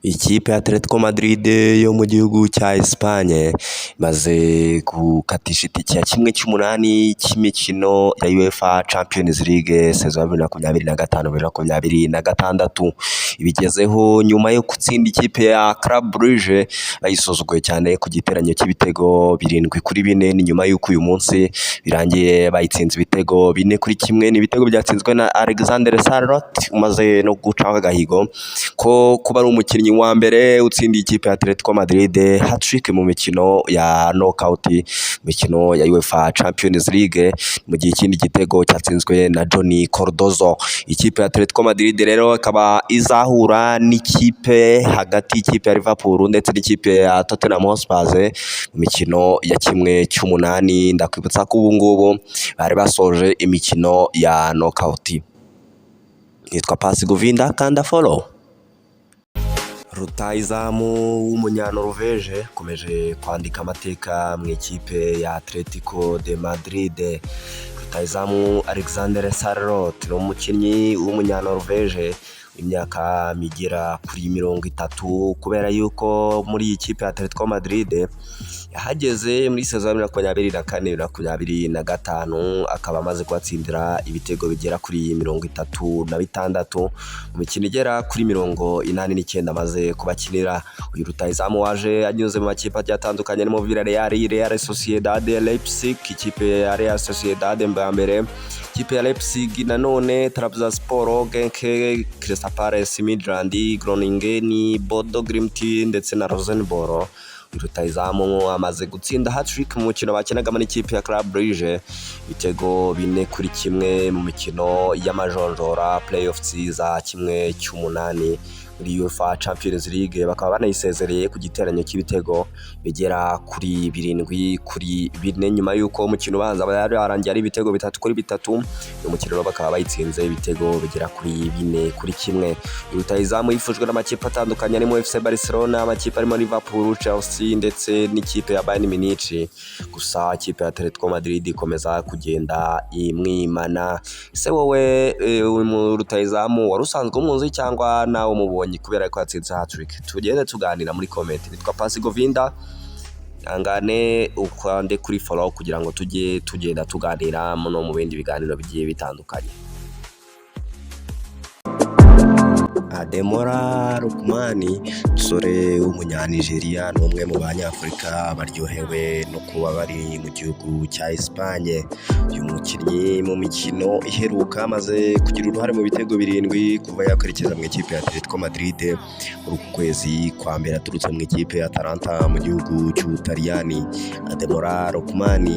Ikipe ya Atletico Madrid yo mu gihugu cya Espagne imaze gukatisha itike ya 1/8 cy'imikino ya UEFA Champions League saison ya 2025 2026. Ibigezeho nyuma yo gutsinda ikipe ya Club Brugge bayisuzuguye cyane ku giteranyo cy'ibitego 7-4. Ni nyuma y'uko uyu munsi birangiye bayitsinze ibitego 4-1. Ni ibitego byatsinzwe na Alexander Sorloth, umaze no gucaho agahigo ko kuba ari umukinnyi wa mbere utsindiye ikipe ya Atletico Madrid hat-trick mu mikino ya knockout, mikino ya UEFA Champions League, mu gihe ikindi gitego cyatsinzwe na Johnny Cardoso. Ikipe ya Atletico Madrid rero ikaba izahura n'ikipe hagati y'ikipe ya Liverpool ndetse n'ikipe ya Tottenham Hotspur mu mikino ya 1/8. Ndakwibutsa ko ubu ngubu bari basoje imikino ya knockout. Nitwa Pasi Govinda, kanda follow. Rutahizamu w'umunyanoruveje akomeje kwandika amateka mu ikipe ya Atletico de Madrid. Rutahizamu Alexander Sorloth ni umukinnyi w'umunyanoruveje imyaka igera kuri 30, kubera yuko muri iyi kipe ya Atletico Madrid yahageze muri saison ya 2024 2025, akaba amaze kuhatsindira ibitego bigera kuri 36 mu mikino igera kuri 89 amaze kubakinira. Uyu rutahizamu waje anyuze mu makipe agiye atandukanye arimo Villarreal, Real Sociedad, Leipzig, ikipe ya Real Sociedad mbwa mbere, ikipe ya Leipzig nanone, Trabzonspor, Genk, Crystal Palace, Midland, Groningen, Bodo Glimt ndetse na Rosenborg. Rutahizamu amaze gutsinda hat-trick mu mukino bakinagamo n'ikipe ya Club Brugge, ibitego 4-1 mu mikino y'amajonjora, playoffs za 1/8 muri UEFA Champions League, bakaba banayisezereye ku giteranyo cy'ibitego bigera kuri 7-4, nyuma y'uko umukino ubanza bari warangiye ari ibitego 3-3. Uyu mukino rero bakaba bayitsinze ibitego bigera kuri 4-1. Rutahizamu yifujwe n'amakipe atandukanye arimo FC Barcelona, amakipe arimo Liverpool, Chelsea ndetse n'ikipe ya Bayern Munich, gusa ikipe ya Atletico Madrid ikomeza kugenda imwimana. Ese wowe uyu rutahizamu wari usanzwe umuzi cyangwa nawe umubonye kubera ko yatsinze hat-trick? Tugende tuganira muri comment. Nitwa Pasi Govinda, ihangane ukande kuri follow kugira ngo tujye tugenda tuganira no mu bindi biganiro bigiye bitandukanye. Ademola Lookman, umusore w'umunyanigeriya, ni umwe mu banyafurika baryohewe no kuba bari mu gihugu cya Espagne. Uyu mukinnyi mu mikino iheruka amaze kugira uruhare mu bitego 7 kuva yakwerekeza mu ikipe ya Atletico Madrid muri uku kwezi kwa mbere, aturutse mu ikipe ya Atalanta mu gihugu cy'Ubutaliyani. Ademola Lookman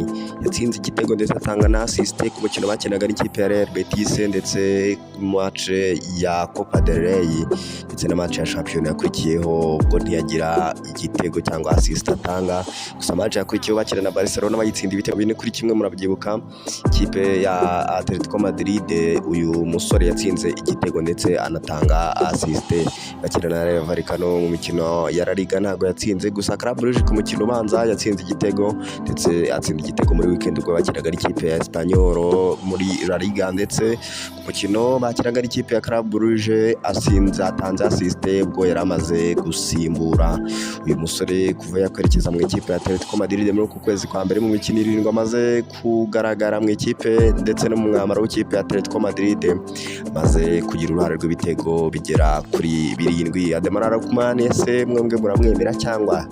yatsinze igitego ndetse atanga na assist ku mukino bakinaga n'ikipe ya Real Betis, ndetse match ya Copa del Rey ndetse na match ya shampiyona yakurikiyeho ubwo ntiyagira igitego cyangwa assist atanga. Gusa match yakurikiyeho bakina na Barcelona bayitsinda ibitego 4-1, murabyibuka, ikipe ya Atletico Madrid, uyu musore yatsinze igitego ndetse anatanga assist. Bakina na Rayo Vallecano mu mikino ya La Liga ntabwo yatsinze, gusa Club Brugge ku mukino ubanza yatsinze igitego ndetse atsinda igitego muri weekend ubwo bakinaga n'ikipe ya Espanyol muri La Liga, ndetse ku mukino bakinaga n'ikipe ya Club Brugge asinze atanze assist ubwo yari amaze gusimbura. Uyu musore kuva yakwerekeza mu ikipe ya Atletico Madrid muri uku kwezi kwa mbere, mu mikino 7 amaze kugaragara mu ikipe ndetse no mu mwambaro w'ikipe ya Atletico Madrid, amaze kugira uruhare rw'ibitego bigera kuri 7. Ademola Lookman, ese mwebwe muramwemera cyangwa?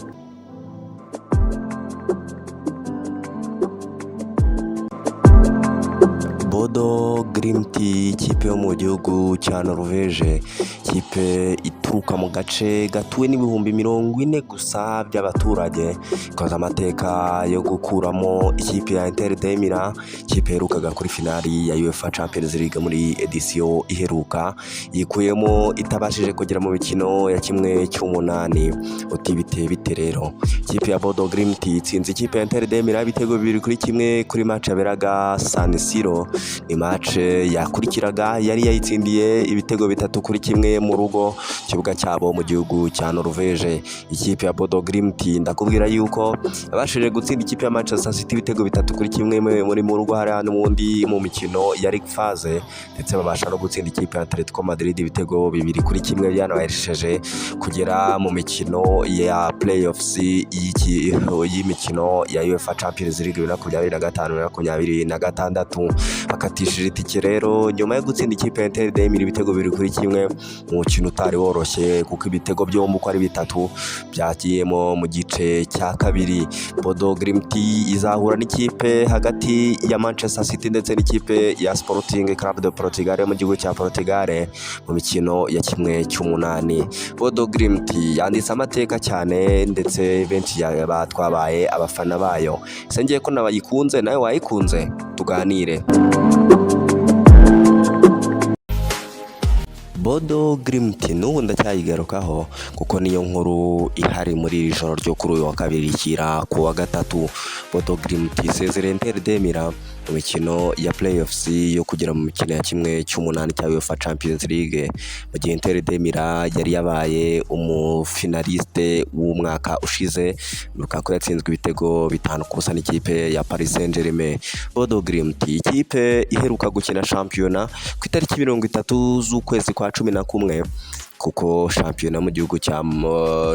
Bodo Glimt, ikipe yo mu gihugu cya Norvège, ikipe ituruka mu gace gatuwe n'40,000 gusa by'abaturage, ikoze amateka yo gukuramo ikipe ya Inter de Milan, ikipe iherukaga kuri finali ya UEFA Champions League muri edisiyo iheruka, yikuyemo itabashije kugera mu mikino ya 1/8. Uti bite bite rero? Ikipe ya Bodo Glimt itsinze ikipe ya Inter de Milan ibitego 2-1 kuri match yaberaga San Siro. Ni match yakurikiraga yari yayitsindiye ibitego 3-1 bakiniye mu rugo, kibuga cyabo mu gihugu cya Norvège. Ikipe ya Bodo Glimt, ndakubwira yuko yabashije gutsinda ikipe ya Manchester City ibitego 3-1 muri mu rugo hariya n'ubundi mu mikino ya League Phase, ndetse babasha no gutsinda ikipe ya Atletico Madrid ibitego 2-1, byanabahesheje kugera mu mikino ya playoffs y'imikino ya UEFA Champions League 2025 2026. Bakatishije itike rero nyuma yo gutsinda ikipe ya Inter de Milan ibitego 2-1 mu mukino utari woroshye, kuko ibitego byombi uko ari bitatu byagiyemo mu gice cya kabiri. Bodo Glimt izahura n'ikipe hagati ya Manchester City ndetse n'ikipe ya Sporting Club de Portugal yo mu gihugu cya Portugal mu mikino ya 1/8. Bodo Glimt yanditse amateka cyane, ndetse benshi batwabaye abafana bayo. Ese ngiye ko nabayikunze, nawe wayikunze? Tuganire. Bodo Glimt n'ubu ndacyayigarukaho kuko niyo nkuru ihari muri iri joro ryo kuri uyu wa kabiri rishyira ku wa gatatu. Bodo Glimt isezereye Inter de Milan mu mikino ya playoffs yo kugera mu mikino ya 1/8 cya UEFA Champions League, mu gihe Inter de Milan yari yabaye umufinaliste w'umwaka ushize. Lukaku yatsinzwe ibitego 5-0 n'ikipe ya Paris Saint-Germain. Bodo Glimt, ikipe iheruka gukina shampiyona ku itariki 30 z'ukwezi kwa 11, kuko shampiyona mu gihugu cya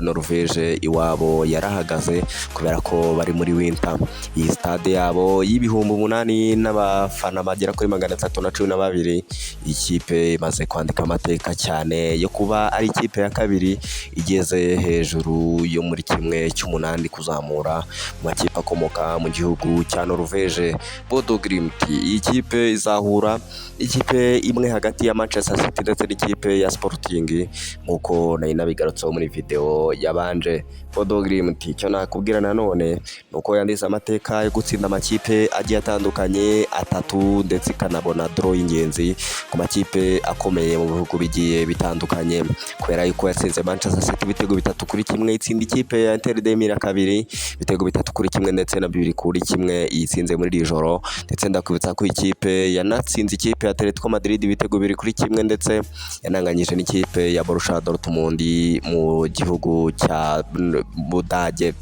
Norvège iwabo yarahagaze kubera ko bari muri winter. Iyi stade yabo y'8,000 n'abafana bagera kuri 312, ikipe imaze kwandika amateka cyane yo kuba ari ikipe ya kabiri igeze hejuru yo muri 1/8 kuzamura mu makipe akomoka mu gihugu cya Norvège. Bodo Glimt, iyi kipe izahura ikipe imwe hagati ya Manchester City ndetse n'ikipe ya Sporting, nk'uko nari nabigarutseho muri video yabanje. Bodo Glimt, icyo nakubwira nanone ni uko yanditse amateka yo gutsinda amakipe agiye atandukanye atatu, ndetse ikanabona draw y'ingenzi ku makipe akomeye mu bihugu bigiye bitandukanye, kubera yuko yatsinze Manchester City ibitego 3-1, itsinda ikipe ya Inter de Milan kabiri ibitego 3-1 ndetse na 2-1 yitsinze muri iri joro. Ndetse ndakwibutsa ko ikipe yanatsinze ikipe ya Atletico Madrid ibitego 2-1, ndetse yananganyije n'ikipe ya Borussia Dortmund mu gihugu cya Budage,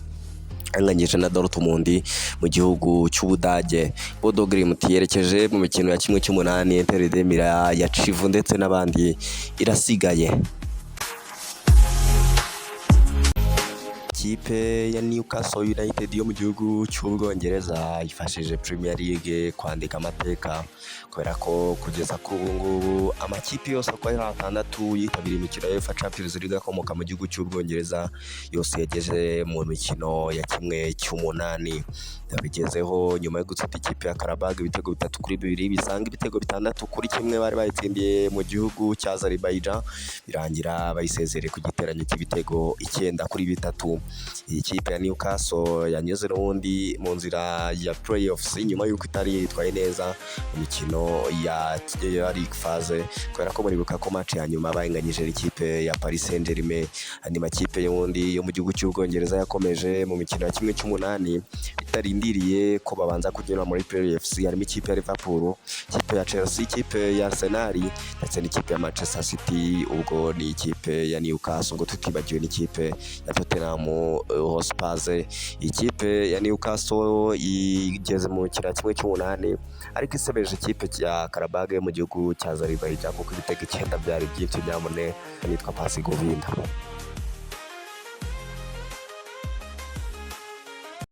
anganyije na Dortmund mu gihugu cy'Ubudage. Bodo Glimt yerekeje mu mikino ya 1/8, Inter de Milan ya Chivu ndetse n'abandi irasigaye. Ikipe ya Newcastle United yo mu gihugu cy'Ubwongereza ifashije Premier League kwandika amateka, kubera ko kugeza kuri ubu ngubu amakipe yose uko ari atandatu yitabiriye imikino ya UEFA Champions League akomoka mu gihugu cy'Ubwongereza yose yageze mu mikino ya 1/8. Yabigezeho nyuma yo gutsinda ikipe ya Qarabag ibitego 3-2, bisanga ibitego 6-1 bari bayitsindiye mu gihugu cya Azerbaijan, birangira bayisezereye ku giteranyo cy'ibitego 9-3. Iyi kipe ya Newcastle yanyuze n'ubundi mu nzira ya playoffs nyuma y'uko itari yitwaye neza mu mikino ya League Phase, kubera ko muribuka ko match ya nyuma bayinganyije n'ikipe ya Paris Saint-Germain. Andi makipe y'ubundi yo mu gihugu cy'Ubwongereza yakomeje mu mikino ya 1/8 itarindiriye ko babanza kunyura muri playoffs, harimo ikipe ya Liverpool, ikipe ya Chelsea, ikipe ya Arsenal ndetse n'ikipe ya Manchester City, ubwo ni ikipe ya Newcastle, ngo tutibagiwe n'ikipe ya Tottenham Hotspur. Ikipe ya Newcastle igeze mu mikino ya 1/8, ariko isebeje ikipe ya Qarabag yo mu gihugu cya Azerbaijan, kuko ibitego 9 byari byinshi. Nyamune nitwa Pasi Govinda.